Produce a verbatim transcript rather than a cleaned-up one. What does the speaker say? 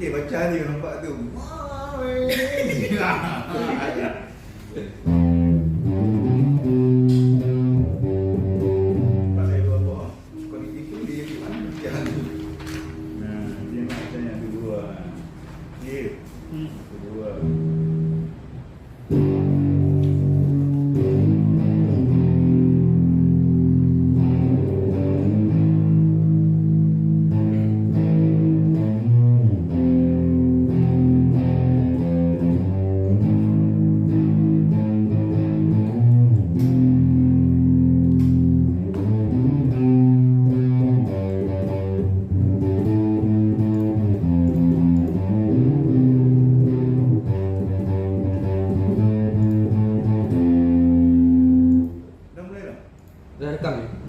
Okey, baca ni nampak tu. Wah, weh. Pasal dua buah. Kau di situ, dia di mana? Nah, dia nak tanya dua. Dia. Dua. Dah mulai dah? Dah rekam ya?